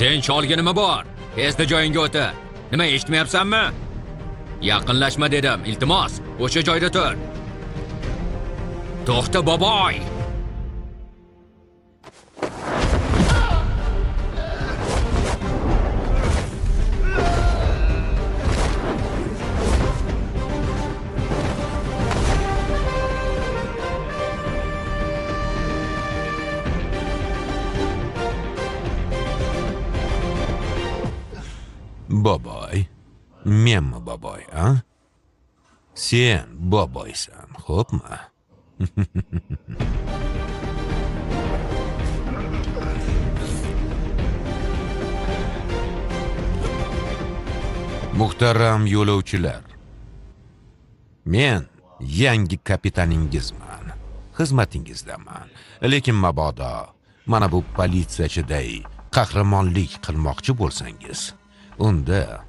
Sen cholga nima bor? Tezda joyingga o'tir. Nima eshitmayapsanmi? Yaqinlashma dedim, iltimos. O'sha joyda tur. To'xta boboy. Boboy, menmi boboy, a? Sen boboysan, xo'pmi? Muhtaram yo'lovchilar, men yangi kapitaningizman, xizmatingizdaman. Lekin mabodo mana bu politsiyachiday qahramonlik qilmoqchi bo'lsangiz, unda